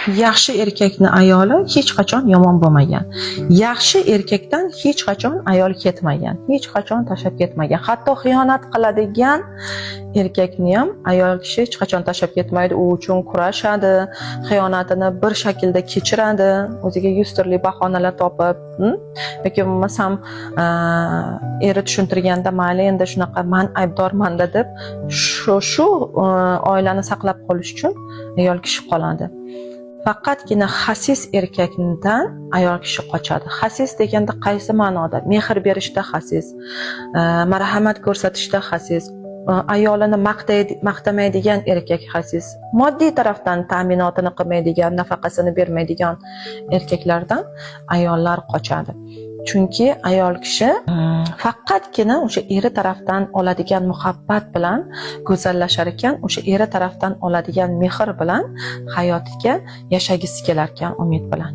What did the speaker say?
Yaxshi erkakni ayoli hech qachon yomon bo'lmagan. Yaxshi erkakdan hech qachon ayol ketmagan, hech qachon tashlab ketmagan. Hatto xiyonat qiladigan erkakni ham ayol kishi hech qachon tashlab ketmaydi. U uchun kurashadi, xiyonatini bir shaklda kechiradi, o'ziga yuz turli bahonalar topib, yoki bo'lmasam eri tushuntirganda, mayli, endi shunaqa, man aybdormanda deb shu oilani saqlab qolish uchun ayol kishi qoladi. Faqatgina xasis erkakdan ayol kishi qochadi. Xasis deganda qaysi ma'noda? Mehr berishda xasis, marhamat ko'rsatishda xasis, ayolini maqtamaydigan erkak xasis, moddiy tarafdan ta'minotini qilmaydigan, nafaqasini bermaydigan erkaklardan ayollar qochadi. Chunki ayol kishi faqatgina o'sha eri tarafdan oladigan muhabbat bilan go'zallashar ekan, o'sha eri tarafdan oladigan mehr bilan hayotga yashagisi kelar ekan umid bilan.